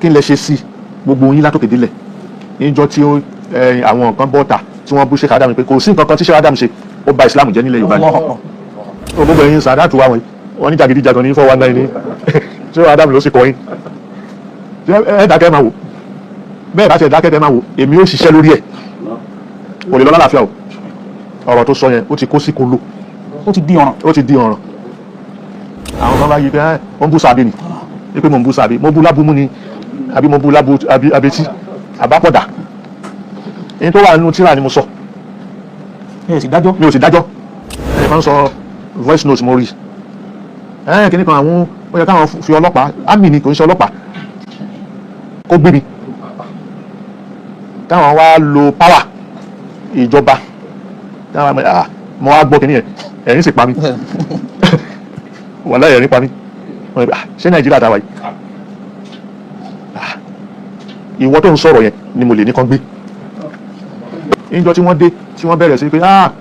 Kí n lè ṣe sí gbogbo yín látòkè délẹ̀ níjọ́ tí àwọn nǹkan bọ́ta tí wọ́n bú Sheikh Adam pé kò sí nǹkan kan tí Sheikh Adam ṣe, ó ba Islam jẹ́ nílẹ̀ Yorùbá ni. Allahu Akbar. Ó gbogbo ẹ̀yin sàdáàtú wa wọ̀nyí, wọ́n ní jàgídíjàgan ní 419 ní Sheikh Adam ló sì kọ́ yín. Ẹ dákẹ́ máa wò bẹ́ẹ̀, bá ti ẹ̀ dákẹ́ tẹ́ máa wò, èmi ó ṣiṣẹ́ lórí ẹ̀, kò lè lọ lálàáfíà o. Ọ̀rọ̀ tó sọ yẹn, ó ti kó sí kolo. Ó ti di ọ̀ràn. Ó ti di ọ̀ràn. Àwọn kan bá yí pé ẹ ó ń bú sàbí ni, pé mo ń bú sàbí, mo bú lábúmú ni, àbí mo bú lábú àbí abetí àbápọ̀dà. Èyí tó wà nínú tíra ni mo sọ. Ẹ sì dájọ́. Mi ò sì dájọ́. Ẹnì kan sọ voice note, mo rí ẹ kíní kan, àwọn ó yẹ káwọn fi ọlọ́pàá, àmì ni, kò ń ṣe ọlọ́pàá, kó gbé mi, káwọn wá lo power ìjọba, káwọn ah, mo wá gbọ́ kíní yẹn, ẹ̀rín sì pa mí. Wàláhì, ẹ̀rín pa mí. Wọ́n ní, "Ah, ṣé Nàìjíríà dáwà yìí? Ah, ìwọ tó ń sọ̀rọ̀ yẹn ni mo lè ní kán gbé." Níjọ́ tí wọ́n dé, tí wọ́n bẹ̀rẹ̀ sí pé, ah,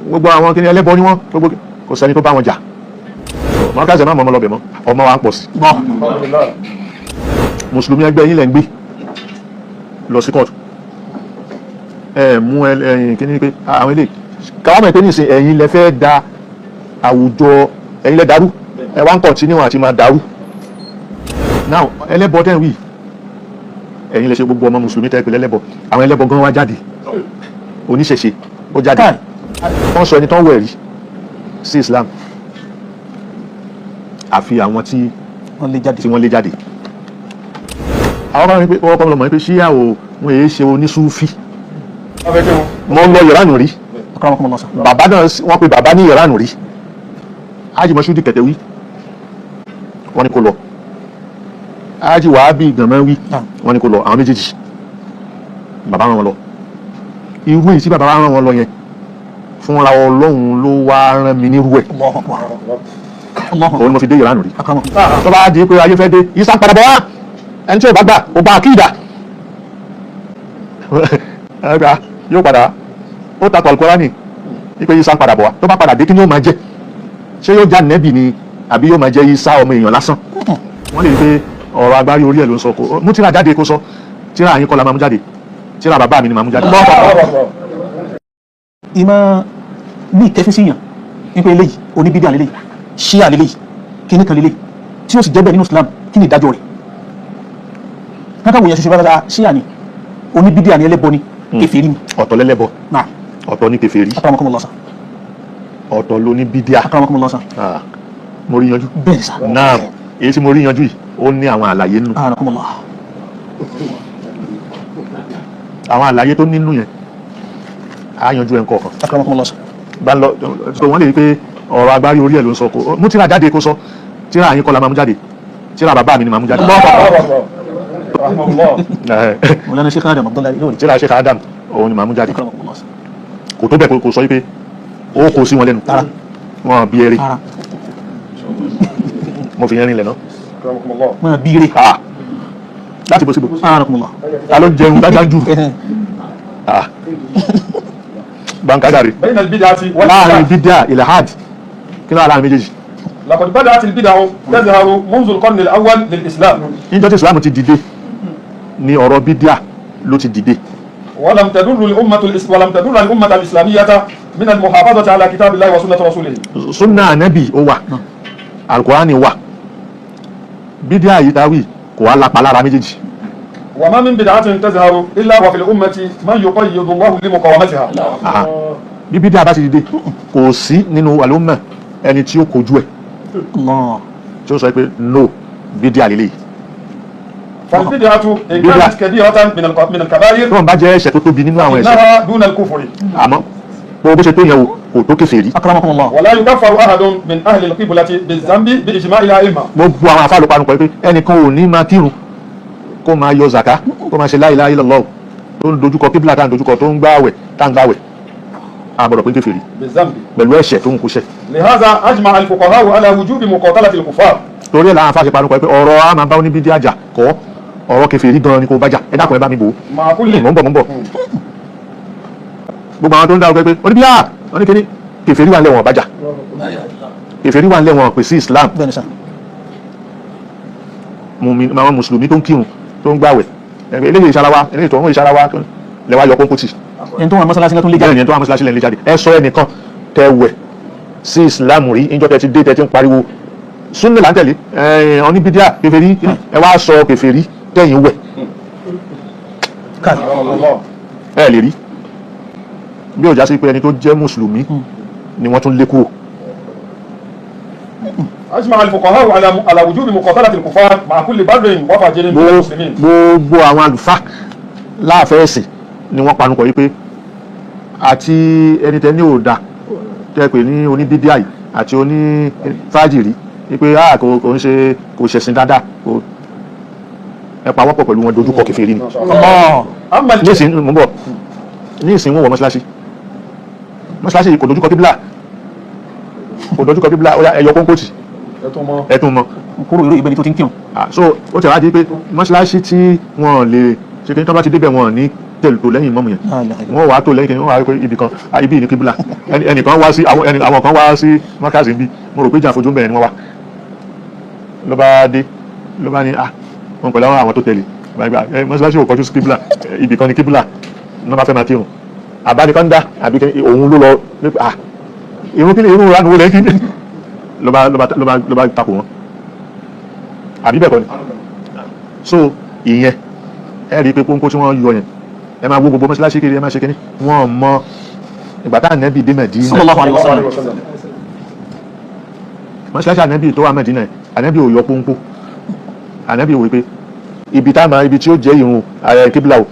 gbogbo àwọn kíní ẹlẹ́bọ ni wọ́n, gbogbo kò sẹ́ni tó bá wọn jà. Mọ́ káṣẹ̀ má mọ́ ọmọ lọ́bẹ̀ mọ́, ọmọ wa ń pọ̀ sí. Mùsùlùmí ẹgbẹ́ yín lẹ̀ ń gbé lọ sí kóòtù. Ẹ mú ẹyin kíní pé àwọn eléyìí káwọn mọ̀ pé nísìn ẹ̀yin lẹ fẹ́ da àwùjọ, ẹ̀yin lẹ dàrú, ẹ wá ń continue àti máa dàrú. Now, ẹlẹ́bọ tẹ́ ń wí, ẹ̀yin lẹ ṣe gbogbo ọmọ mùsùlùmí tẹ́ pé lẹ́lẹ́bọ. Àwọn ẹlẹ́bọ gan wá jáde, oníṣẹ̀ṣe ó jáde. Káì. Wọ́n sọ ẹni tó ń wẹ̀ rí sí Islam, àfi àwọn tí Wọ́n lè jáde. tí wọ́n lé jáde. Àwọn kan ní pé wọ́n kọ́ lọ mọ̀ pé ṣíyà ò, wọ́n èé ṣe onísúfì. Mo lọ Ìránù rí. Akramakumullah sir. Bàbá náà, wọ́n pe bàbá ní Ìránù rí. Hájì Mọ́ṣúdì Kẹ̀tẹ̀wí, wọ́n ní kó lọ. Hájì Wàhábì Gànmẹ́wí, wọ́n ní kó lọ. Àwọn méjèèjì, bàbá rán wọn lọ. Irú èyí tí bàbá rán wọn lọ yẹn, fúnra Ọlọ́run ló wá rán mi nírú ẹ̀. Allahu Akbar. Allahu Òun ni mo fi dé Ìránù rí. Akramakumullah. Tó bá di pé ayé fẹ́ dé, Ìsá padà bọ̀ wá, ẹni tí ò bá gbà, ó bá àkídà ẹgbà yóò padà, ó takò Al-Kùránì wípé Ìsá padà bọ̀ wá. Tó bá padà dé, kí ni yóò máa jẹ́? Ṣé yóò já nẹ́bì ni, àbí yóò máa jẹ́ Ìsá ọmọ èèyàn lásán? Wọ́n lè rí pé ọ̀rọ̀ agbárí orí ẹ̀ ló ń sọ. Kó mú tíra jáde, kó sọ tíra yín kọ́ la máa mú jáde, tíra bàbá mi ni máa mú jáde. Ìmọ̀ ní ìkẹfísíyàn wípé eléyìí oníbídíà lélẹ́yìí, ṣíà lélẹ́yìí, kíní kan lélẹ́yìí, tí ó sì jẹ́ bẹ́ẹ̀ nínú Islam, kí ni ìdájọ́ rẹ̀? Kankan wòye ṣoṣo bá ṣíà ni, oníbídíà ni, ẹlẹ́bọ ni, kèfèrí ni. Ọ̀tọ̀ lẹ́lẹ́bọ. Náà. Ọ̀tọ̀ ní kèfèrí. Akramakumullah sir. Ọ̀tọ̀ ló ní bídíà. Akramakumullah sir. Ah, mo rí yanjú. Bẹ́ẹ̀ ni sir. Náà, èyí tí mo rí yanjú yìí, ó ní àwọn àlàyé nínú. Akramakumullah. Àwọn àlàyé tó nínú yẹn, á yanjú ẹ̀ ń kọ̀ọ̀kan. Akramakumullah sir. Bá ń lọ so, wọ́n lè rí pé ọ̀rọ̀ agbárí orí ẹ̀ ló ń sọ. Kó mú tíra jáde, kó sọ tíra yín kọ́ la máa mú jáde, tíra bàbá mi ni máa mú jáde. Mawlana Sheikh Adam Abdullahi lórí. Tíra Sheikh Adam, òun ni máa mú jáde. Akramakumullah sir. Kò tó bẹ́ẹ̀, kò sọ wípé ó kò sí wọn lẹ́nu. Rárá. Wọn bí eré. Rárá. Mo fi yẹn rinlẹ̀ náà. Máa bí eré. Ah, láti bó síbò. Akramakumullah. Ta ló ń jẹun dájá jù? Ah, bankadari. بين البدعة láàrin والإلحاد. bídíà, ilhad, kí ló wà láàrin méjèèjì? لقد بدأت البدع تظهر منذ القرن الأول للإسلام. Níjọ́ tí Islam ti dìde ni ọ̀rọ̀ bídíà ló ti dìde. ولم تدر الأمة الإسلامية من المحافظة على كتاب الله وسنة رسوله. Sunna anabi ó wà, alukurani wà, bídíà yìí táwì kò wá lápá lára méjèèjì. وما من بدعة تظهر إلا وفي الأمة من يقيض الله لمقاومتها. Aha. Bí bídíà bá ti dìde, kò sí nínú àlùmọ̀ ẹni tí ó kojú ẹ̀, Allah. tí ó sọ pé no, bídíà lélẹ̀. فالبدعة إن بدعة. كانت كبيرة من الكبائر tí wọ́n bá jẹ́ ẹ̀ṣẹ̀ tó tóbi nínú àwọn ẹ̀ṣẹ̀، إنها دون الكفر. àmọ́ bó ṣe tó yẹn o, kò tó kèfèrí. Akramakumullah. ولا يكفر أحد من أهل القبلة بالذنب بإجماع الأئمة. Gbogbo àwọn afá ló panu pọ̀ pé ẹnìkan ò ní máa kírun, kó máa yọ zaka, kó máa ṣe la ilaha illallah, tó ń dojúkọ kíbla tá ń dojúkọ, tó ń gbáwẹ̀ tá ń gbáwẹ̀, a gbọ́dọ̀ pé kèfèrí بالذنب. pẹ̀lú ẹ̀ṣẹ̀ tó ń kóṣẹ̀. لهذا أجمع الفقهاء على وجوب مقاتلة الكفار. Torí ẹ̀ làwọn afá ṣe panu pọ̀ pé ọ̀rọ̀ a máa bá oníbídíà jà kọ́, ọ̀rọ̀ kèfèrí gan ni kò bá jà. Ẹ dákun, ẹ bá mi bò ó. مع كل Mò ń bọ̀, mò ń bọ̀. Gbogbo àwọn tó ń dá ọgbẹ́ pé oníbídíà, oníkíní, kèfèrí wà ń lẹ̀, wọ́n bá jà. Kèfèrí wà ń lẹ̀, wọ́n pè sí Islam. Bẹ́ẹ̀ni sà. Àwọn mùsùlùmí tó ń kírun, tó ń gbàwẹ̀, eléyìí ìṣara wa, eléyìí tó ń ìṣara wa lẹ́wà yọ kónkó tì. Ẹni tó wà mọ́sálásí tó ń lé bẹ́ẹ̀ jáde. ni, ẹni tó wà mọ́ṣáláṣí lẹ́nu lé jáde. Ẹ sọ ẹnìkan tẹ wẹ̀ sí Islam rí níjọ́ tẹ ti dé, tẹ ti ń pariwo súnni là ń tẹ̀lé, ẹ̀ oníbídíà, kèfèrí. Ẹ wá sọ kèfèrí tẹ̀yìn wẹ̀. Káàdì. Ẹ lè rí bí ó já sí pé ẹni tó jẹ́ mùsùlùmí ni wọ́n tún lé kúrò. أجمع الفقهاء على وجوب مقاتلة الكفار مع كل بر وفاجر من المسلمين. Gbogbo àwọn àlùfáà láàfẹ́ ẹ̀sìn ni wọ́n panupọ̀ yìí pé àti ẹni tẹ́ ní òòdà tẹ́ pè ní oníbídíà yìí àti oní fájìrí wípé a kò ń ṣe, kò ṣẹ̀sìn dáadáa, kò ẹ pa wọ́pọ̀ pẹ̀lú wọn dojúkọ kèfèrí ni. Allah. أما Ní ìsìn mú bọ̀, ní ìsìn wọn wọ mọ́ṣáláṣí, mọ́ṣáláṣí kò dojúkọ kíbílà, kò dojúkọ kíbílà. Ó yá, ẹ yọ kónkó tì, ẹ tún mọ́. Kúrò irú ìbẹni tó ti ń kírun. Ah, so ó tẹ̀ wá di pé mọ́ṣáláṣí tí wọ́n lè ṣe kí ní tó bá ti débẹ̀, wọn ní tẹ̀lé tó lẹ́yìn mọ́mù yẹn, wọ́n wàá tó lẹ́yìn kí wọ́n wàá pé ibì kan, ah, ibi ní kíbílà. Ẹnìkan wá sí àwọn àwọn kan wá sí mọ́kàsí bí mo rò pé ìjà fojú bẹ̀rẹ̀ ni wọ́n wá, ló bá dé, ló bá ní, ah, wọn pẹ̀lú àwọn tó tẹ̀lé bá gbà, ẹ mọ́ṣáláṣí ò kọjú sí kíbílà, ẹ, ibì kan ní kíbílà ní wọ́n bá fẹ́ máa kírun àbánikan dá àbí òun ló lọ ah, irun kí ni irun ìranu wo lẹ́yìn kí ló bá takò wọn, àbí bẹ́ẹ̀ kọ́ ni? So ìyẹn ẹ rí i pé kónkó tí wọ́n yọ yẹn, ẹ máa wo gbogbo mọ́ṣáláṣí kiri, ẹ máa ṣe kínní, wọ́n mọ ìgbà tá ànábì dé Mẹ̀dínà. Sallallahu alaihi wasallam. Mọ́ṣáláṣí ànábì tó wà Mẹ̀dínà, ànábì ò yọ kónkó. Ànábì wò pé ibi tá a máa, ibi tí ó jẹ́ ìrun ààrẹ kíbla o,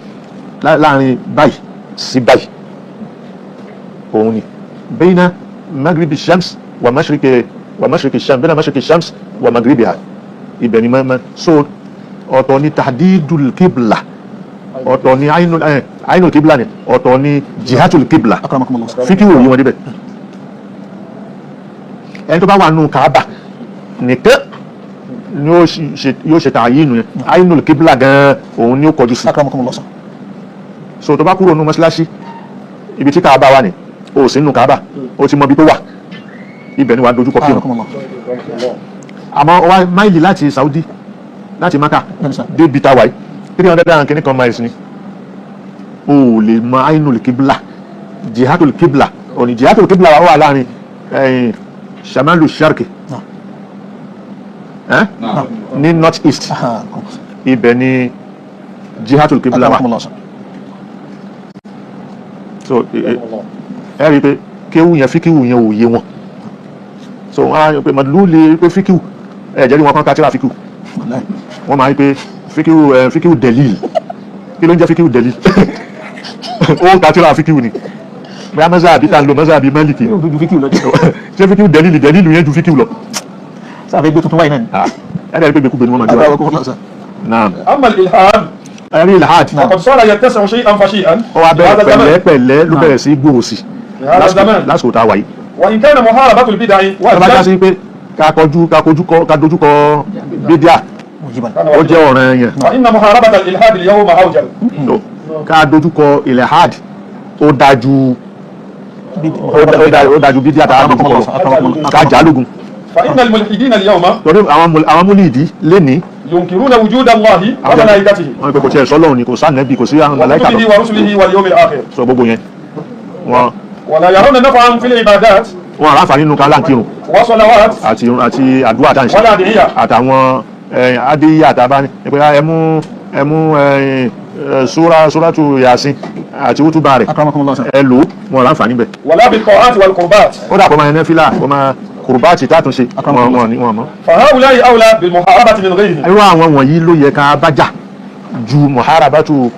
láàrin báyìí sí báyìí, òun ni bayna magribi shams wa mashriki shams, bayna mashriki shams wa magribiha, ibẹ̀ ni mọ́. So ọ̀tọ̀ ni tahdidul kíbla, ọ̀tọ̀ ni ainul kíbla ni, ọ̀tọ̀ ni jihatul kíbla. Akramakumullah. Fíkìwò yìí wọn débẹ̀, ẹni tó bá wà nù Kaaba nìkan ni ó yóò ṣe tààyínú yẹn, ainul kíbla gan òun ni ó kọjú sí. Akramakumullah. So tó bá kúrò nù mọ́ṣáláṣí, ibi tí Kaaba wà ní, o sì nù Kaaba, o ti mọ ibi tó wà, ibẹ̀ ni wàá dojúkọ kírun. Akramakumullah. Àmọ́ wá máìlì láti Saudi, láti Maka Bẹ́ẹ̀ni sà. débi táwa yìí, 300 and kìíní kan miles ni. O ò lè mọ ainul kíbla, jihatul kíbla òní. Jihatul kíbla wà láàrin shamalu sharki ní north east, ibẹ̀ ni jihatul kíbla wà. Akramakumullah. So ẹ rí i pé kéwù yẹn, fíkíwù yẹn ò yé wọn. So wọn á rí i pé màdùlù lè pé fíkíwù ẹ jẹ́rìí wọn kan ká tíra fíkíwù. Wallahi. Wọ́n máa ń pé fíkíwù ẹ, fíkíwù delil. Kí ló ń jẹ́ fíkíwù delil? Ó ká tíra fíkíwù ni, bóyá mọ́sá àbí tá ń lo mọ́sá àbí Málíkì. Yóò ju fíkìú lọ. Ṣé fíkíwù delil, delilu yẹn ju fíkíwù lọ? Sáfẹ́ gbé tuntun wáyé náà ni. Ah, ẹ dẹ̀ rí pé gbẹkúgbẹ ni wọ́n máa ń gbé wa. Akramakumullah. Naam. أما الإلحاد Ẹ rí ilhad. فقد صار يتسع شيئا فشيئا Ó wá في هذا bẹ̀rẹ̀ الزمان. pẹ̀lẹ́pẹ̀lẹ́ ló bẹ̀rẹ̀ sí gbòòrò sí في هذا الزمان. lásìkò tá a wà yìí. وإن كان محاربة البدع Tó bá já واجبا sí pé ká dojú kọ bídíà Wajiban. ó jẹ́ ọ̀ràn yẹn. فإن محاربة الإلحاد اليوم أوجب. Ká dojú kọ ilhad ó dájú ó dájú bídíà tá a dojú kọ lọ, ká jà á lógun. فإن الملحدين اليوم Torí àwọn múlìdí lénìí ينكرون وجود الله وملائكته wọ́n pe kò tiẹ̀ sọ́lọ́run ni, kò sánẹ́bì, kò sí àwọn màláíkà وكتبه lọ. ورسله واليوم الآخر. Sọ gbogbo yẹn wọn ولا يرون نفعا في العبادات wọn àràǹfààní nínú ká láǹkírun وصلوات àti àdúrà tá à ń ṣe ولا أدعية. àtàwọn adéyé àtàbáni pé ẹ mú súrátù Yasin àti wútúbà rẹ̀. Akramakumullah. Ẹ lò ó, wọn àràǹfààní bẹ̀. ولا بالطاعات والقربات. Ó dà kó máa yẹn fílà, kó máa kùrùbáàtì tátúnṣe, wọn wọn ní wọn mọ́. فهؤلاء أولى بالمحاربة من غيرهم. Irú àwọn wọ̀nyí ló yẹ ká bá jà ju muharabatu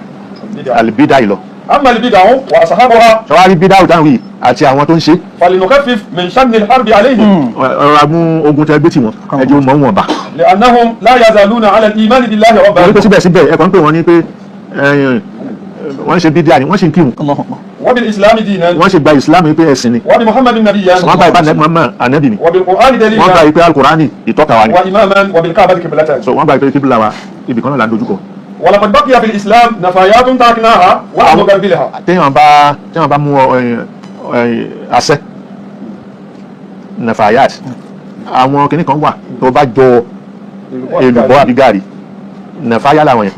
albida yìí lọ. أما البدع وأصحابها Sọwárí bídà òtáwọn yìí àti àwọn tó ń ṣe, فلنخفف من شن الحرب عليهم. ọ̀rọ̀ mú ogun tẹ gbé tì wọ́n, ẹjọ́ mọ̀ wọn bá. لأنهم لا يزالون على الإيمان بالله Torí pé ربا síbẹ̀síbẹ̀ ẹ̀kọ́ ń pè wọ́n ní pé wọ́n ń ṣe bídíà ni, wọ́n sì ń kírun. Allahu akbar. وبالإسلام دينا. Wọ́n sì gba ìsìlámù yìí pé ẹ̀sìn ni. وبمحمد نبيا. Wọ́n gba ìbá Muhammad ànábì ni. وبالقرآن Wọ́n gba دليلا. ìpè alukurani ìtọ́ka wa ni. وإماما وبالكعبة قبلة. So wọ́n gba ìpè kíbla wa, ibì kan náà là ń dojúkọ. ولقد بقي في الإسلام نفايات تركناها ولم نغربلها. Téèyàn bá mú àṣẹ nafayat, àwọn kìnnì kan wà tó bá jọ èlùbọ́ àbí gàrí. Nàfáyà làwọn yẹn,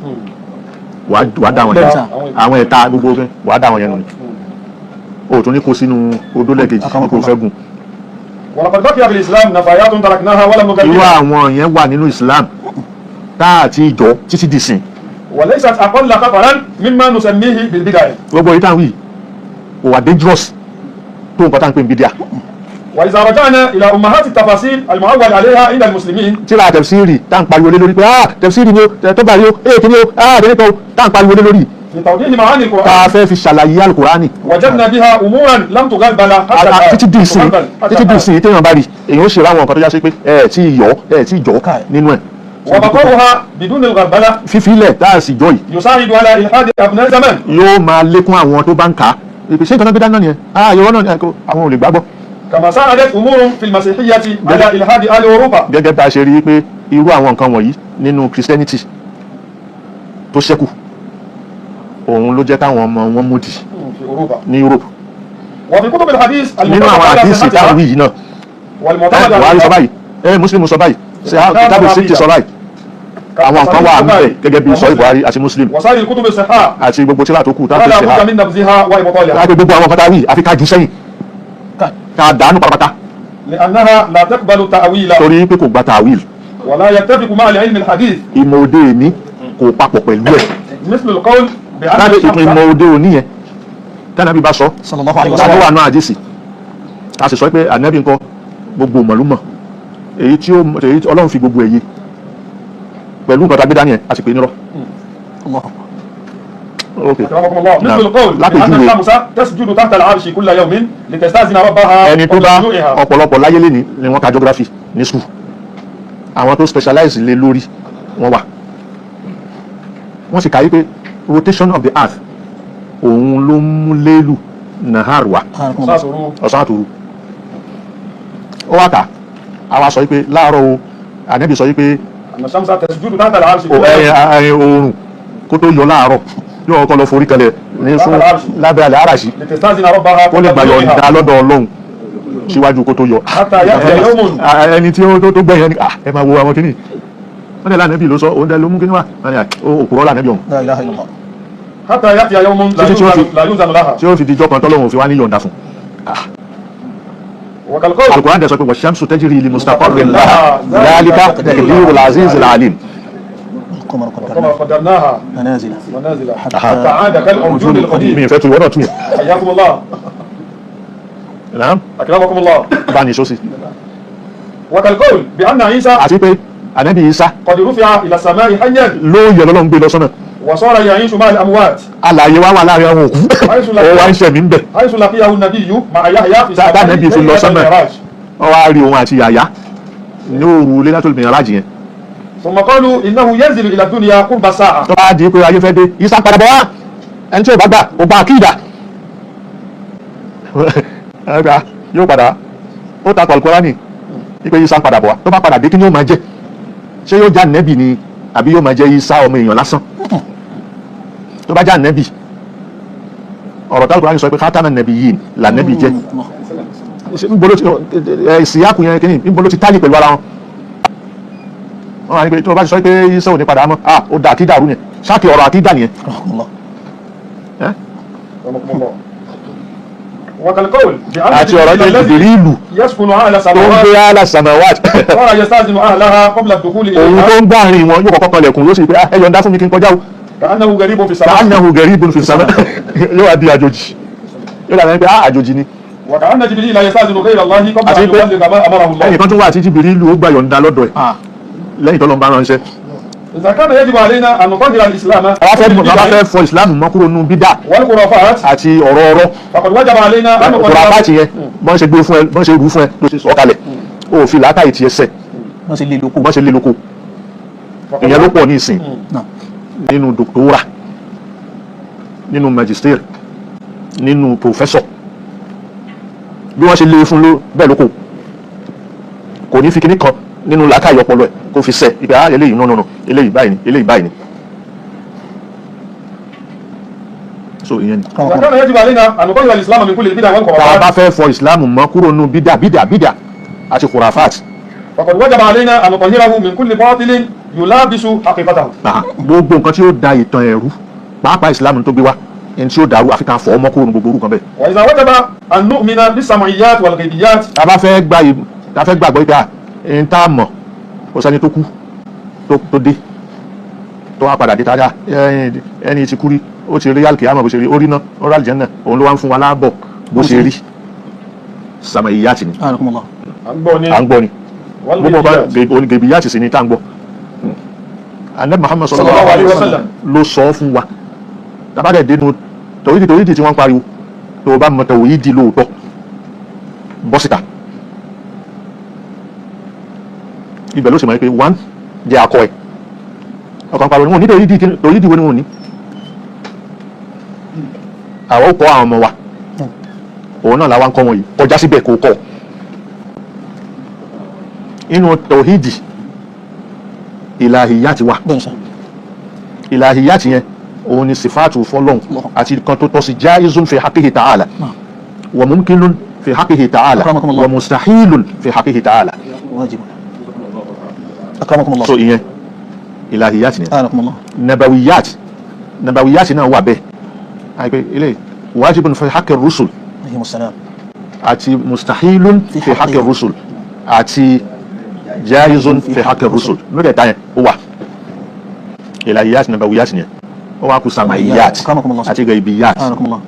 wàá dá wọn yẹn. Bẹ́ẹ̀ sà. Àwọn ẹ̀ta gbogbo ogun, wàá dá wọn yẹn nù ni o tún ní kó sínú odó lẹ́ẹ̀kejì kó fẹ́ gùn. ولقد بقي في الإسلام نفايات تركناها ولم Irú نكلمها. àwọn yẹn wà nínú Islam tá àti ìjọ títí di sìn. وليست أقل خطرا مما نسميه بالبدع. Gbogbo yìí táwọn yìí kò wà dangerous tó nǹkan tá à ń pè ní bídíà. وإذا رجعنا إلى أمهات التفاصيل المعول عليها عند المسلمين، Tíra tẹ̀síìrì tá à ń pariwo lé lórí pé ah, tẹ̀síìrì ni o, tó bá rí o, ee kí ni o, ah, kí ni kan o, tá à ń pariwo lé lórí في توضيح معاني tá القرآن، a fẹ́ fi ṣàlàyé alukurani، وجدنا بها أمورا لم تغربل حتى الآن. títí di ìsìn تغربل حتى títí di الآن. ìsìn, téèyàn bá rí, èèyàn ó ṣe ráwọn nǹkan tó já sí pé ẹ tí ì yọ, ẹ tí ì jọ nínú ẹ. وبقاؤها بدون الغربلة Fífi ilẹ̀ tá a sì jọ yìí يساعد على إلحاد أبناء زمان. yóò máa lékún àwọn tó bá ń kà á ìpèsè nǹkan náà gbé dáná nìyẹn, ah, ìwọ náà ni àwọn ò lè gbàgbọ́. كما ساعدت أمور في المسيحية على إلحاد أهل أوروبا. Gẹ́gẹ́ bá a ṣe rí i pé irú àwọn nǹkan wọ̀nyí nínú Christianity tó ṣẹ́kù, òun ló jẹ́ káwọn ọmọ wọn múdi في أوروبا. ní Europe. وفي كتب الحديث Nínú المتفق àwọn على àdìsí táwọn صحتها yìí náà والمعتمد Buhari sọ عليها báyìí, Muslim sọ báyìí, kitabu sèptì sọ báyìí, àwọn nǹkan wà níbẹ̀ gẹ́gẹ́ bí sọ Buhari àti Muslim وسائر الكتب الصحاح àti gbogbo tíra tó kù táwọn فلا tó ṣe ha بد من نبذها وإبطالها. láti gbogbo àwọn nǹkan tá a wí, àfi ká jù sẹ́yìn, ká dànù pátápátá. لأنها لا تقبل التأويل. Torí pé kò gba tàwíl. ولا يتفق مع العلم الحديث. Ìmọ̀ òde òní kò papọ̀ pẹ̀lú ẹ̀. مثل القول بأن Láti ìpín ìmọ̀ الشمس òde òní yẹn tánàbí bá sọ صلى الله عليه tàbí وسلم. wà náà àdìsí, a sì sọ pé ànábì nǹkan gbogbo mọ̀lúmọ̀ èyí tí ó èyí tí Ọlọ́run fi gbogbo ẹ̀yẹ pẹ̀lú nǹkan tá a gbé dání ẹ̀, a sì pè é nírọ́. الله. Ok. أكرمكم الله، مثل نعم. القول لا بأن تجوز. الشمس تسجد تحت العرش كل يوم لتستأذن ربها Ẹni tó قبل bá طلوعها. ọ̀pọ̀lọpọ̀ láyé lé ní wọ́n ka geography ní school, àwọn tó specialize lé lórí wọ́n wà, wọ́n sì kà í pé rotation of the earth òun ló ń mú léèlù nahar wá. أكرمكم الله. ساسروا. Ọ̀sán àtòru ó wá kà á wá sọ wípé láàárọ̀ o, ànábì sọ wípé أن الشمس تسجد تحت العرش كل ẹyin يوم. ẹyin oòrùn kó tó yọ láàárọ̀ yóò kọ́ lọ forí kalẹ̀ ní fún lábẹ́ àlẹ́ àràṣì لتستأذن ربها kó lè قبل gbà yọ̀ǹda طلوعها lọ́dọ̀ Ọlọ́run síwájú kó tó yọ. حتى يأتي يوم. Ẹni tí ó tó gbẹ̀yìn ẹni, ẹ máa wo àwọn kìíní wọ́n dẹ̀ lánàbí ló sọ òun dẹ̀ ló mú kíní wá. Wọ́n ní, òpùrọ́ lánàbí ọ̀hún. لا إله إلا الله. حتى يأتي يوم لا títí tí wọ́n يؤذن لا يؤذن لها. Tí ó fi dijọ́ kan tọ́lọ́run fi wá ní yọ̀ǹda fún. وكالقول Al-Qur'an dẹ̀ sọ pé wash-shamsu tajri li mustaqarrin laha dhalika taqdirul azizil alim. القمر كما قدرناه قدرناها منازل منازل حتى حتى عاد كالعرجون Mi القديم. ìfẹ́ tu ìwọ náà tún yẹn. حياكم الله. Naam. أكرمكم الله. Bá ní sọ́sì. وكالقول بأن عيسى Àti pé ànábì Isa قد رفع إلى السماء حيا ló yẹ lọ́lọ́run gbé lọ sọ́nà. وصار يعيش مع الأموات. Alààyè wá wà láàrin àwọn òkú, ó wá ń ṣẹ̀mí ń bẹ̀. حيث لقيه النبي مع يحيى في tá السماء Ànábì fi lọ ليلة sánmà. المعراج. Wọ́n wá rí òun àti Yàyà ní òru Lailatul Mi'raj yẹn. ثم قالوا إنه ينزل إلى الدنيا قرب الساعة. Tó bá di pé ayé fẹ́ dé, Isa padà bọ̀ wá, ẹni tí ò bá gbà kò gba àkídà ẹgbà yóò padà ó takò Al-Qur'ani wípé Isa padà bọ̀ wá. Tó bá padà dé, kí ni yóò máa jẹ́? Ṣé yóò já nẹ́bì ni àbí yóò máa jẹ́ Isa ọmọ èèyàn lásán? Tó bá já nẹ́bì, ọ̀rọ̀ tí Al-Qur'ani sọ pé khatama nabiyyin là nẹ́bì jẹ́. الله. Níbo ló ti ẹ ìsìyàkù yẹn kí ni, níbo ló ti tálì pẹ̀lú ara wọn? Wọn wà ní pé tí wọn bá ti sọ pé Isa ò ní padà mọ́, ah, ó da àkídà rú yẹn, ṣáàkì ọ̀rọ̀ àkídà nìyẹn. أكرمكم الله. Ẹ́? رحمكم الله. وكالقول بأن Àti ọ̀rọ̀ جبريل pé الذي Jìbìrìlù يسكن أعلى tó ń السماوات gbé àlà samawat صار يستأذن أهلها قبل الدخول òun إليها tó ń gbà rìn wọn yóò kọ́kọ́ kanlẹ̀kùn, yóò sì pé, "Ah, ẹ yọ̀ǹda fún mi kí n kọjá o." كأنه غريب في السماء. Ka'annahu garibun fi sama, yóò wá di àjòjì, yóò dàbí pé, ah, àjòjì ni. وكأن جبريل يستأذن غير الله قبل أن àti pé يبلغ ما أمره الله. ẹnìkan tó wà tí Jìbìrìlù ó gbà yọ̀ǹda lọ́dọ̀ ẹ̀ lẹ́yìn tó lọ́n bá ránṣẹ́. إذا كان يجب علينا أن نطهر الإسلام Àwa fẹ́ fọ ìsìlámù mọ́ kúrò nínú bídà والخرافات àti ọ̀rọ̀ ọ̀rọ̀ فقد وجب علينا أن نطهر kùràfáàtì yẹn, bọ́n ṣe gbé fún ẹ, bọ́n ṣe rú fún ẹ ló ṣe sọ kalẹ̀, ó fi làákàyè tiẹ̀ sẹ̀. Wọ́n sì lè lóko. Bọ́n ṣe lé lóko, ìyẹn ló pọ̀ ní ìsìn Náà. nínú doctora, nínú magister, nínú professor, bí wọ́n ṣe lé fún ló bẹ́ẹ̀ lóko, kò ní fi kinní kan nínú làákàyè ọpọlọ ẹ̀ kó fi sẹ̀ ìgbà, ah, eléyìí, no, no, no, eléyìí báyìí ni, eléyìí báyìí ni. So ìyẹn ni. إذا كان يجب علينا أن نطهر الإسلام من كل البدع Tá a والخرافات bá fẹ́ fọ ìsìlámù mọ́ kúrò nínú bídà bídà bídà àti khurafat، فقد وجب علينا أن نطهره من كل باطل يلابس حقيقته. Gbogbo nǹkan tí ó da ìtàn ẹ̀rú, pàápàá ìsìlámù tó gbé wá, ẹni tí ó dàrú, àfi ká fọ́ ọmọ kúrò ní gbogbo orúkọ bẹ́ẹ̀. وإذا وجب أن نؤمن بالسمعيات والغيبيات Tá a bá fẹ́ gba tá a fẹ́ gbàgbọ́ pé ẹni tá a mọ̀, kò sẹ́ni tó kú tó dé tó wá padà dé tájà ẹni tí kú rí, ó ti rí àlùkìyámà bó ṣe rí, ó rí ná, ó rí àlùjánnà, òun ló wá ń fún wa láàbọ̀ bó ṣe rí. Sàmàìyáàtì ni. Anakumullah. À ń gbọ́ ni. À ń gbọ́ ni gbogbo ọba. والغيبيات. Onígèbíyàtì sì ni tá à ń gbọ́. Anabi Muhammad sallallahu alayhi wa sallam ló sọ fún wa. Tabadẹ dénú tòwídìí, tòwídìí tí wọ́n ń pariwo, tó o bá mọ tòwídìí lóòótọ́, bọ́ síta, ibẹ̀ ló sì mọ̀ pé one jẹ́ akọ ẹ̀ ọkàn pariwo ni wọn ò ní tòwídìí. Tòwídìí wo ni wọn ò ní? Àwọn ò kọ́ àwọn ọmọ wa, òun náà làwọn ń kọ́ wọn yìí. Kọjá síbẹ̀ kó kọ́ inú tòwídìí ìlàhíyàtì wà. Bẹ́ẹ̀ sà. Ìlàhíyàtì yẹn, òun ni sìfáàtù fọlọ́hún àti kan tó tọ́ sí, jaizun fi haqqihi ta'ala wa mumkinun fi haqqihi ta'ala Akramakumullah. wa mustahilun fi haqqihi ta'ala. Wajib. Akramakumullah. So ìyẹn ìlàhíyàtì yẹn. Anakumullah. Nabawiyat, nabawiyat náà wà bẹ́ẹ̀, àìpé ilé wajibun fi haqqi rusul Alayhimus salam. àti mustahilun fi haqqi rusul àti jaizun fi haqqi rusul. Mẹ́tẹ̀ẹ̀ta yẹn, ó wà ìlàhíyàt, nabawiyat yẹn. Ó wà kú samaiyat Akramakumullah. àti gaibiyat. Anakumullah.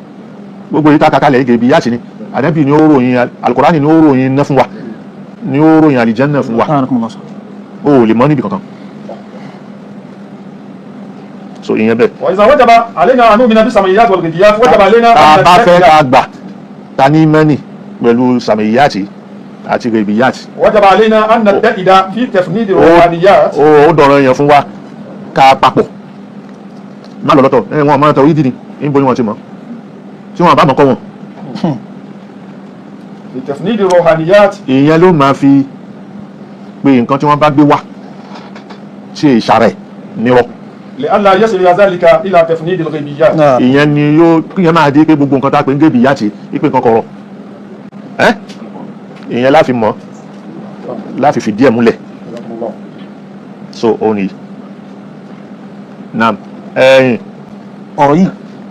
Gbogbo yìí tá a kàkálẹ̀ yìí, gaibiyat ni. Ànábì ni ó ròyìn, alukurani ni ó ròyìn iná fún wa, ni ó ròyìn àlìjẹ́nà fún wa. Anakumullah. Ó ò lè mọ̀ níbi kankan. So ìyẹn bẹ́ẹ̀. وإذا وجب علينا أن نؤمن بالسمعيات والغيبيات، وجب علينا Tá a أن bá fẹ́ نتبع ká gbà ta ní mẹ́nì pẹ̀lú sàmìyàtì àti gaibiyat, وجب علينا أن نبتعد في تفنيد الروحانيات. ó dọ̀rọ̀ yẹn fún wa ká papọ̀, má lọ lọ́tọ̀ ẹ. Wọn máa tọ ìdí ni níbo ni wọ́n ti mọ̀ tí wọ́n bá mọ̀ kọ́ wọn. في تفنيد الروحانيات. Ìyẹn ló máa fi pé nǹkan tí wọ́n bá gbé wá ṣe ìṣàrẹ̀ nírọ́. لئلا يصل ذلك إلى تفنيد الغيبيات. Naam. Ìyẹn ni yóò kíyẹn máa di pé gbogbo nǹkan tá a pè ń gébì yá ti ìpè nǹkan kọ̀rọ̀ ẹ́, ìyẹn láfi mọ̀, láfi fìdí ẹ̀ múlẹ̀. جزاكم الله. So òun nìyí, naam, ẹ̀yìn. Ọ̀rọ̀ yìí,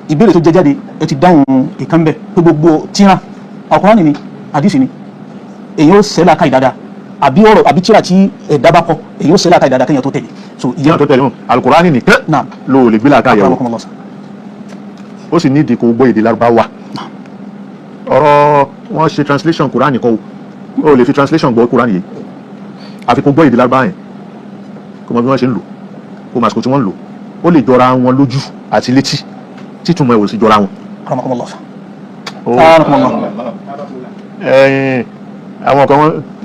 ìbéèrè tó jẹ jáde, ẹ ti dáhùn ìkan bẹ̀ pé gbogbo tíra Àlùkùránì ni, àdìsí ni, èyí ó sẹ́lá káì dáadáa, àbí ọ̀rọ̀ àbí tíra tí ẹ̀dá bá kọ, èyí ó sẹ́lá káì dáadáa kéèyàn tó tẹ̀lé. So ìyẹn ìyẹn tó tẹ̀lé wọn, alukurani nìkan Naam. ló lè gbé làákà yẹ̀wò. Akramakumullah. Ó sì nídìí kó gbọ́ èdè Lárúbáwá. Ọ̀rọ̀ wọ́n ṣe translation Kùránì kọ́ o, ó lè fi translation gbọ́ Kùránì yìí, àfi kó gbọ́ èdè Lárúbáwá yẹn, kó mọ bí wọ́n ṣe ń lò, kó mọ àsìkò tí wọ́n ń lò. Ó lè jọra wọn lójú àti létí, títúmọ̀ ẹ̀ ò sì jọra wọn. Akramakumullah. Akramakumullah. Ẹ̀yin àwọn kan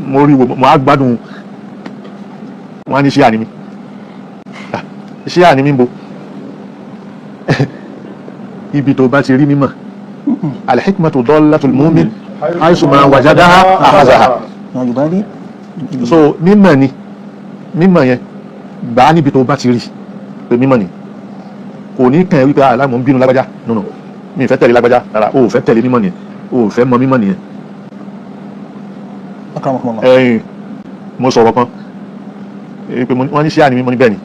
mo rí wo, mo á gbádùn wọn á ní ṣíà ni mí. Ah, ṣíà ni mí ń bo ibi tó bá ti rí mímọ̀. Al-hikmatu dallatul mu'min haythu ma wajadaha akhadhaha. Na yubali. So mímọ̀ ni mímọ̀ yẹn, gbà á níbi tó bá ti rí pé mímọ̀ ni. Kò ní kàn ẹ́ wípé aláìmọ̀ ń bínú lágbájá. No, no, mi ì fẹ́ tẹ̀lé lágbájá rárá. O ò fẹ́ tẹ̀lé mímọ̀ nìyẹn, o ò fẹ́ mọ mímọ̀ nìyẹn. Akramakumullah. Ẹ̀yin, mo sọ̀rọ̀ kan pé wọ́n ní ṣíà ni mí. Mo ní bẹ́ẹ̀ ni,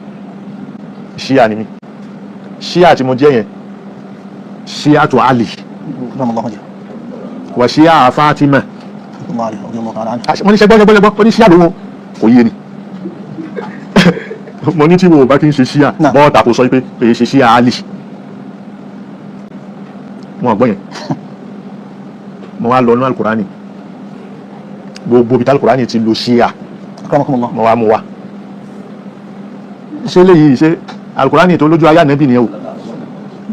ṣíà ni mí. Ṣíà tí mo jẹ́ yẹn, ṣíà tó Ali Akramakumullah. wà ṣíà Fatima. Allah alayhi radiyallahu ta'ala anhu. Mo ní ṣẹgbọ́n ṣẹgbọ́n ṣẹgbọ́n, ó ní ṣíà lòun kò yé ni. Mo ní tí mo bá kí n ṣe ṣíà, Náà. bọ́ọ̀tà kò sọ pé èyí ṣe ṣíà Ali. Wọn gbọ́ yẹn. Mo wá lọ nú alukurani, gbogbo ibi tí alukurani ti lo ṣíà, Akramakumullah. mo wá mú wa. Ṣé léyìí ṣe alukurani tó lójú ayé ànábì nìyẹn o?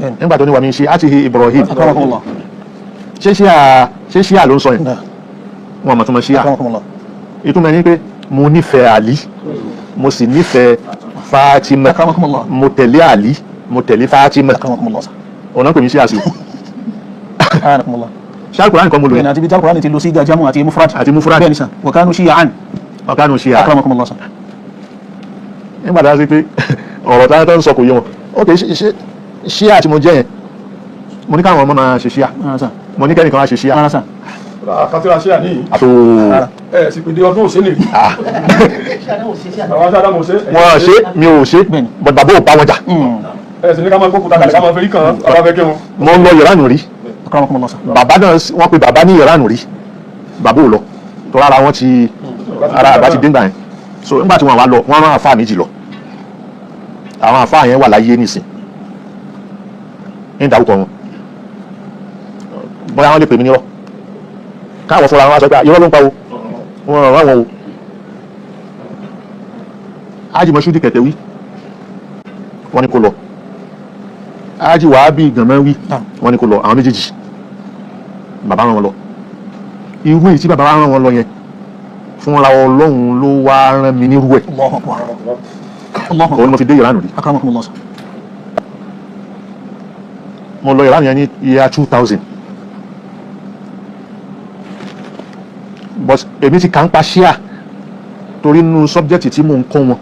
Bẹ́ẹ̀ni. Nígbà tó ní wàmí ṣe àti Ibrahim. Akramakumullah. Ṣé ṣíà, ṣé ṣíà ló ń sọ yẹn? Náà. Wọn mọ̀ tó mọ̀ ṣíà. Akramakumullah. Ìtumọ̀ ẹni pé mo nífẹ̀ẹ́ Ali, mo sì nífẹ̀ẹ́ Fatima. Akramakumullah. Mo tẹ̀lé Ali, mo tẹ̀lé Fatima. Akramakumullah. Ọ̀nà pè mí ṣíà sí o. Akramakumullah. Ṣé alukurani kan mo lò Bẹ́ẹ̀ni, yẹn? àti ibi tí Al-Qur'ani ti lo síga jamu àti mufrad. Àti mufrad. Bẹ́ẹ̀ni sàn. Wa kanu shi'an. Ọ̀kánu ṣíà. Akramakumullah sàn. Nígbà tá a ṣe pé ọ̀rọ̀ tá a tó ń sọ kò yé wọn. Ok, ṣé ṣíà tí mo jẹ́ yẹn, mo ní káwọn ọmọ máa ṣe ṣíà, Ara sàn. mo ní kẹ́nìkan wá ṣe ṣíà. Ara sàn. Àkàtúrà ṣíà ní. Àtò Rárá. Ẹ sì pèdè ọdún òsè nìyí. Àwọn aṣáájú àmọ̀ ṣe. Wọn ṣe, mi ò ṣe. Bẹ́ẹ̀ni. But bàbá ò bá wọn jà. Ẹ sì ní ká máa gbókùtà kalẹ̀, ká máa fẹ́rí kàn án bàbá fẹ́ kírun. Mo ń lọ Ìránù rí. Akramakumullah sir. Bàbá náà, wọ́n pe bàbá ní Ìránù rí, bàbá ò lọ tó rárá. Wọn ti ara àbá ti dé ńgbà yẹn. So nígbà tí wọ́n wá lọ, wọ́n rán àfáà méjì lọ. Àwọn àfáà yẹn wà láyé nísìn ní ìdárúkọ wọn, bóyá wọ́n lè pè mí nírọ́, káwọn fúnra wọn wá sọ pé irọ́ ló ń pa o. Wọ́n rán wọn o. Ájì Mọ́ṣúdì Kẹ̀tẹ̀wí, wọ́n ní kó lọ. Ájì Wàhábì Gànmọ́wí, wọ́n ní kó lọ. Àwọn méjèèjì, bàbá rán wọn lọ. Irú èyí tí bàbá rán wọn lọ yẹn, fúnra Ọlọ́run ló wá rán mi nírú ẹ̀. Allahu akbar, Allahu Òun ni akbar. mo fi dé Ìránù rí. Akramakumullah sir. Mo lọ Ìránù yẹn ní year 2000, but èmi ti kà ń pa ṣíà torí nínú subject tí mò ń kọ́ wọn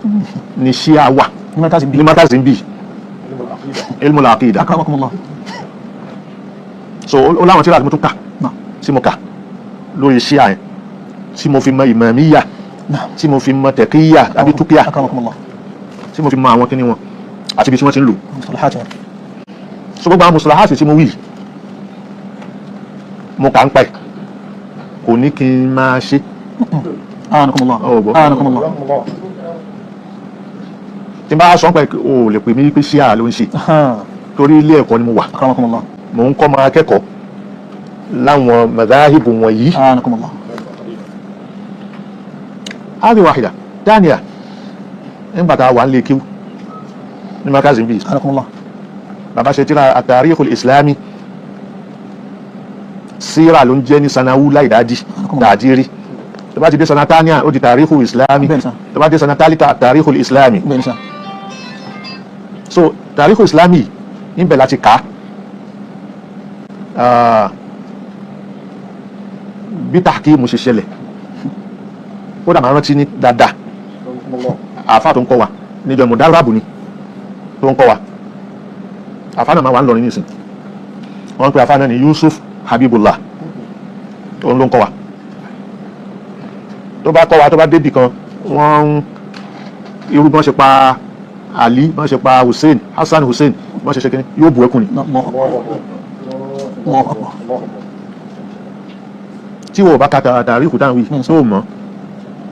ni ṣíà wà. Ní mẹ́ta sí bí. Ní matters ń bì ilmul aqida. Akramakumullah. So ó láwọn tíra tí mo tún kà Naam. tí mo kà lórí ṣíà yẹn, tí mo fi mọ ìmọ̀míyà, Naam. tí mo fi mọ tẹ̀kíyà àbí túkíyà, Akramakumullah. tí mo fi mọ àwọn kíní wọn àti ibi tí wọ́n ti ń lò. Mustalahat wọn. So gbogbo àwọn mùsùlùmí tí mo wí yìí, mo kà ń pa ẹ̀, kò ní kí n máa ṣe. Anakumullah. Ọ̀ gbọ́. Anakumullah. Tí n bá sọ pé o ò lè pè mí pé ṣíà ló ń ṣe, torí ilé ẹ̀kọ́ ni mo wà. Akramakumullah. Mò ń kọ́ máa kẹ́kọ̀ọ́ láwọn madhahibu wọ̀nyí. Anakumullah. Áàbí wàhídà daniel, nígbà tá a wà ń lè kíw ní magazine bíi, Anakumullah. bàbá ṣe tíra at-tarikhul islami, síra ló ń jẹ́ ní sanawu láìdájí dàjírí. Tó bá ti dé sanatania, ó di tarikhul islami. Bẹ́ẹ̀ni sà. Tó bá dé sanatalita, at-tarikhul islami. Bẹ́ẹ̀ni sà. So tarikhul islami níbẹ̀ láti kà á bí tahkimu ṣe ṣẹlẹ̀. Ó dà máa rántí ní dáadáa, àáfà tó ń kọ́ wa níjọ mọ̀dáràbù ni tó ń kọ́ wa. Àáfà náà máa wà ń lọrin nísìn. Wọ́n ń pe àáfà náà ní Yusuf Habibullah. Òun ló ń kọ́ wa. Tó bá kọ́ wa, tó bá débì kan, wọ́n ń irú bí wọ́n ṣe pa Ali, bí wọ́n ṣe pa Hussein, Hassan Hussein, bí wọ́n ṣe ṣe kíní, yóò bu ẹkùn ni. Allahu akbar, Allahu akbar. Tí wọ́n bá ka tàríkù táwọn wí tó mọ̀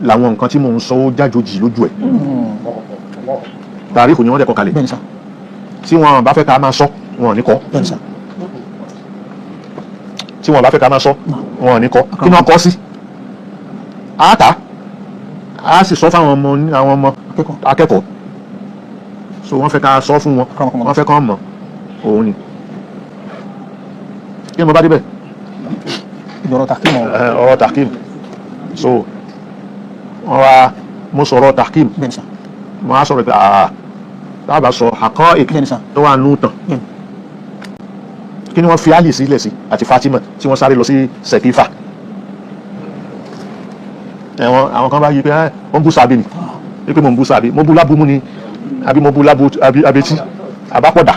làwọn nǹkan tí mò ń sọ, ó jájòjì lójú ẹ̀. Tàríkù ni wọ́n dẹ̀ kọ kalẹ̀. Bẹ́ẹ̀ni sà. Tí wọ́n bá fẹ́ ká máa sọ, wọn ò ní kọ́. Bẹ́ẹ̀ni sà. Tí wọ́n bá fẹ́ ká máa sọ, wọn ò ní kọ́. Kí ni wọ́n kọ́ sí? Á tà á sì sọ fáwọn ọmọ àwọn ọmọ akẹ́kọ̀ọ́. Akẹ́kọ̀ọ́. So wọ́n fẹ́ ká sọ fún wọn, wọ́n fẹ́ kán mọ̀. Òun ni kí ni mo bá débẹ̀. Ìjọrọ̀ tàkìmọ̀. Ọ̀rọ̀ tahkim. So wọ́n wá mo sọ̀rọ̀ tahkim. Bẹ́ẹ̀ni sà. Mo á sọ̀rọ̀ pé àà tábà sọ haqa'iq Bẹ́ẹ̀ni sà. tó wà nù tán, Bẹ́ẹ̀ni. kí ni wọ́n fi Ali sílẹ̀ sí àti Fatima tí wọ́n sáré lọ sí Sẹ̀kífà? Ẹ̀wọ̀n àwọn kan bá yí pé ẹ́ wọ́n bú sàbí ni, wípé mo ń bú sàbí, mo bú lábúmú ni, àbí mo bú lábú àbí abetí àbápọ̀dà.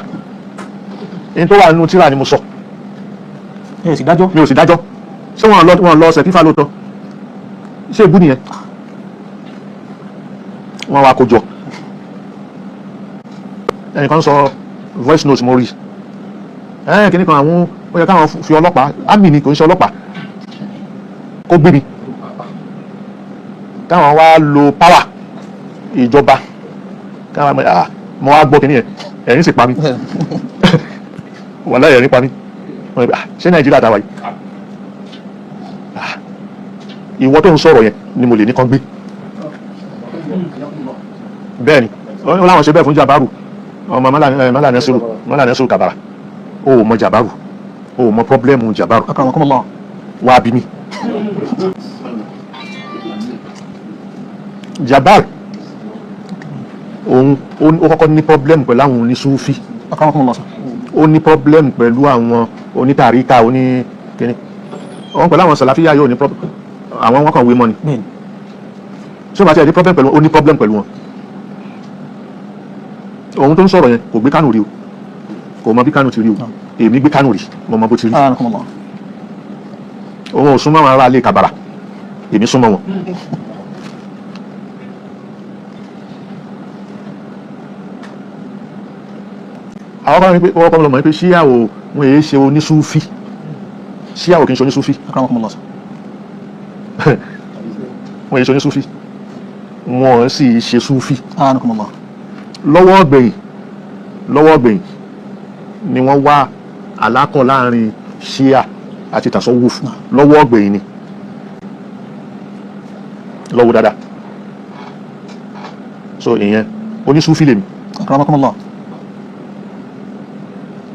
Ní tó wà nínú tíra ni mo sọ. Ẹ sì dájọ́. Mi ò sì dájọ́. Ṣé wọ́n lọ Sẹ̀kífà lóòótọ́? Ṣé ìbú nìyẹn? Wọ́n wá kó jọ. Ẹnìkan sọ voice note, mo rí ẹ kìíní kan. Àwọn ó yẹ káwọn fi ọlọ́pàá, àmì ni, kò ń ṣe ọlọ́pàá, kó gbé mi, káwọn wá lo power ìjọba, káwọn ah, mo wá gbọ́ kìíní yẹn, ẹ̀rín sì pa mí. Wàláhì, ẹ̀rín pa mí. Wọ́n ní, ah, ṣé Nàìjíríà tàwa yìí? Ah, ìwọ tó ń sọ̀rọ̀ yẹn ni mo lè ní kán gbé. Bẹ́ẹ̀ ni wọ́n láwọn ṣe bẹ́ẹ̀ fún Jabaru ọmọ Mọ́là Nasiru Kabara. O ò mọ Jabaru, o ò mọ problem Jabaru. Akramakumullah. Wá bí mi Jabar, òun ó kọ́kọ́ ní problem pẹ̀lú àwọn onísúfí. Akramakumullah sà. Ó ní problem pẹ̀lú àwọn onítàríkà oní kíní. Òun pẹ̀lú àwọn sàlàfíà yóò ní problem, àwọn wọn kàn wé mọ́ ni. Bẹ́ẹ̀ni. Tí ó bá ti ẹ̀ ní problem pẹ̀lú, ó ní problem pẹ̀lú wọn. Òun tó ń sọ̀rọ̀ yẹn kò gbé Kánò rí o, kò mọ bí Kánò ti rí o. Èmi gbé Kánò rí, mo mọ bó ti rí. Akramakumullah. Òun ò súnmọ́ àwọn ará ilé Kàbàrà. Èmi súnmọ́ wọn. Àwọn kan ní pé wọ́n kọ́ lọ mọ̀ pé ṣíà ò, wọn èé ṣe onísúfì. Ṣíà ò kì í ṣe onísúfì. Akramakumullah. Wọn èé ṣe onísúfì, wọn sì ṣe súfì. Anakumullah. Lọ́wọ́ gbẹ̀yìn, lọ́wọ́ gbẹ̀yìn ni wọ́n wá àlákọ̀ láàrin ṣíà àti tasawuf. Lọ́wọ́ gbẹ̀yìn ni, lọ́wọ́ dáadáa. So ìyẹn, onísúfì lèmi. Akramakumullah.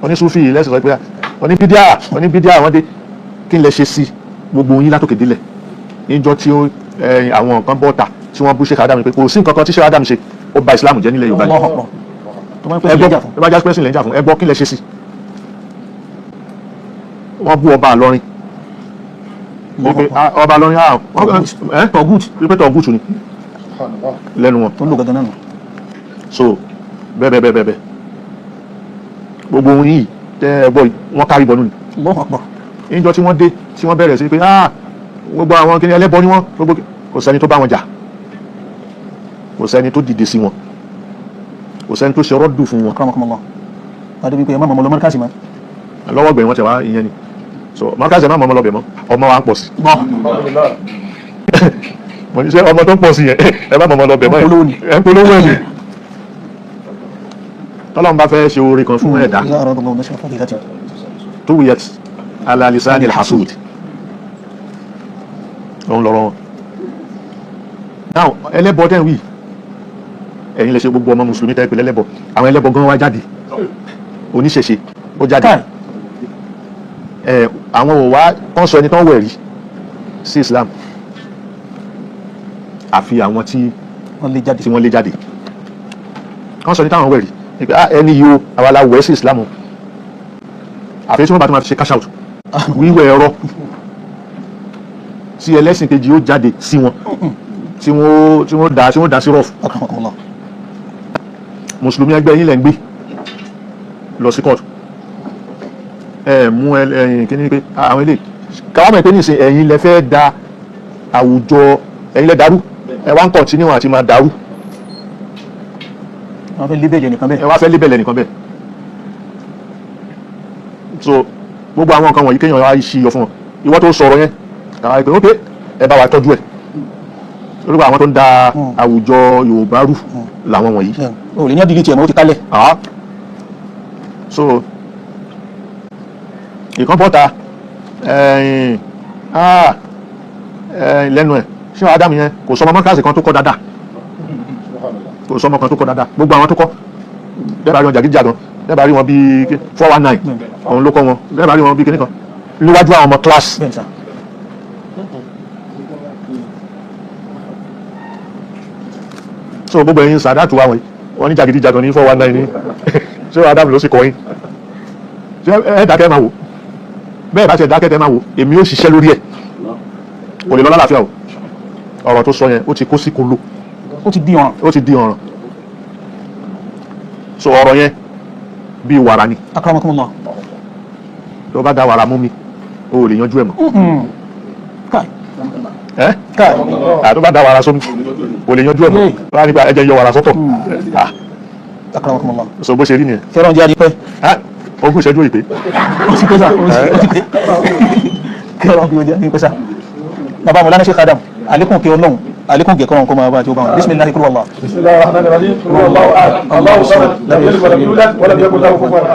Onísúfì yìí lẹ́sìn sọ pé oníbídíà, oníbídíà wọ́n dé. Kí n lè ṣe sí gbogbo yín látòkè délẹ̀ níjọ́ tí ó àwọn nǹkan bọ́ta tí wọ́n bú Sheikh Adam pé kò sí nǹkan kan tí Sheikh Adam ṣe, ó ba Islam jẹ́ nílẹ̀ Yorùbá ni. Allahu akbar. Tó bá ń pèsè Ẹgbọ́ lẹ́jà fún. Ẹ bá jásí pẹ́sìn lẹ́jà fún ẹgbọ́, kí lẹ ṣe sí? Wọ́n bú ọba Ìlọrin wípé ọba Ìlọrin, Tọ̀gùt. Wípé tọ̀gùtù ni lẹ́nu wọn. Tó ń lò gangan náà nù. So bẹ́ẹ̀ bẹ́ẹ̀ bẹ́ẹ̀ bẹ́ẹ̀, gbogbo ohun yìí tẹ́ ẹ gbọ́ yìí, wọ́n kárí bọnú ni. Allahu akbar. Níjọ́ tí wọ́n dé, tí wọ́n bẹ̀rẹ̀ sí pé gbogbo àwọn kí ni, ẹlẹ́bọ ni wọ́n, gbogbo kò sẹ́ni tó bá wọn jà, kò sẹ́ni tó dìde sí wọn, kò sẹ́ni tó ṣe rọ́dù fún wọn. Akramakumullah. Tàbí wípé ẹ má mọ̀ lọ mọ́ríkàsì mọ́. Lọ́wọ́ gbẹ̀yìn wọ́n ti wá ìyẹn ni. So mọ́kàsí ẹ̀ má mọ̀ ọmọ lọ́bẹ̀ mọ́, ọmọ wa ń pọ̀ sí. Mo ní sẹ́ ọmọ tó ń pọ̀ sí yẹn, ẹ má mọ̀ ọmọ lọ́bẹ̀ mọ́. Polówó ni. Ẹ ń polówó ẹ̀ ni. Tọ́lọ́run bá fẹ́ ṣe oore kan fún ẹ̀dá, Iza arada Allahu nashra fadilatin. tuwiyat ala lisani alhasud, òun lọ́rọ̀ wọn. Now ẹlẹ́bọ tẹ́ ń wí, ẹ̀yin lè ṣe gbogbo ọmọ mùsùlùmí tẹ́ pè lẹ́lẹ́bọ. Àwọn ẹlẹ́bọ gan wá jáde, oníṣẹ̀ṣe ó jáde. Káì. Ẹ àwọn ò wá kán sọ ẹni tán wẹ̀ rí sí Islam, àfi àwọn tí Wọ́n lè jáde. tí wọ́n lé jáde. Kán sọ ní táwọn wẹ̀ rí ni pé ẹni yìí o, àwa la wẹ̀ sí Islam o. Àfi tí wọ́n bá tún máa fi ṣe cash out, wíwẹ̀ ẹ̀rọ tí ẹlẹ́sìn kejì ó jáde sí wọn, tí wọ́n dá sí rọ́ọ̀fù. Akramakumullah. Mùsùlùmí ẹgbẹ́ yín lẹ̀ ń gbé lọ sí kóòtù. Ẹ mú ẹyìn kí ni pé àwọn eléyìí káwọn mọ̀ pé nísìnyí ẹ̀yin lẹ fẹ́ da àwùjọ, ẹ̀yin lẹ dàrú, ẹ wá ń kọ̀ntínú àti máa dàrú. Wọ́n fẹ́ lébẹ̀jẹ̀ nìkan Ẹ bẹ́ẹ̀. wá fẹ́ lébẹ̀lẹ̀ nìkan bẹ́ẹ̀. So gbogbo àwọn nǹkan wọ̀nyí, kéèyàn wá ṣí yọ fún wọn. Ìwọ tó sọ̀rọ̀ yẹn, kàwá pé ok, ẹ bá wa tọ́jú ẹ̀. Orúkọ àwọn tó ń da àwùjọ Yorùbá rú làwọn wọ̀nyí. O lè ní àdìrí tiẹ̀ mọ́, ó ti kálẹ̀. So ìkan bọ́ta ẹ̀yìn ẹ̀yìn lẹ́nu ẹ̀, ṣé Ádámù yẹn kò sọmọ mọ́kàsì kan tó kọ́ dáadáa, kò sọmọ kan tó kọ́ dáadáa. Gbogbo àwọn tó kọ́, bẹ́ẹ̀ bá rí wọn jàgídíjàgan, bẹ́ẹ̀ bá rí wọn bíi 419, òun ló kọ́ wọn. Bẹ́ẹ̀ bá rí wọn bíi kíní kan níwájú àwọn ọmọ kíláàsì. Bẹ́ẹ̀ ni sà. So gbogbo ẹ̀yin sàdátù wa wọ̀nyí, wọ́n ní jàgídíjàgan ní 419 ní ṣé Ádámù ló sì kọ́ yín? Ṣé ẹ dákẹ́ máa wò bẹ́ẹ̀? Bá ṣe dákẹ́ tẹ́ máa wò, èmi ó ṣiṣẹ́ lórí ẹ̀, kò lè lọ lálàáfíà o. Ọ̀rọ̀ tó sọ yẹn, ó ti kó sí kolo. Ó ti di ọ̀ràn. Ó ti di ọ̀ràn. So ọ̀rọ̀ yẹn bíi wàrà ni. Akramakumullah. Tó bá da wàrà mú mi, o ò lè yanjú ẹ̀ mọ́. Káì. Ẹ́ Káì. Tó bá da wàrà sómi, kò lè yanjú ẹ̀ mọ́. Wọ́n á nípa ẹ̀jẹ̀ yọ wàrà sọ́tọ̀. Akramakumullah. So bó ṣe rí nìyẹn. Fẹ́ràn jẹ́ adipẹ́. 20 ìṣẹ́jú ìpè. Ó ti pé sà, ó ti pé. Kẹ́rọ̀ bí ó jẹ́ adipẹ́ sà. Bàbá Mọ̀lánà Sheikh Adam, àlékún kí Ọlọ́run, àlékún gẹ̀kọ́ wọn kó máa bá àti ó bá wọn. Bismillahi kúrò Allah. بسم الله الرحمن الرحيم قل هو الله احد الله الصمد لم يلد ولم يولد ولم يكن له كفوا احد.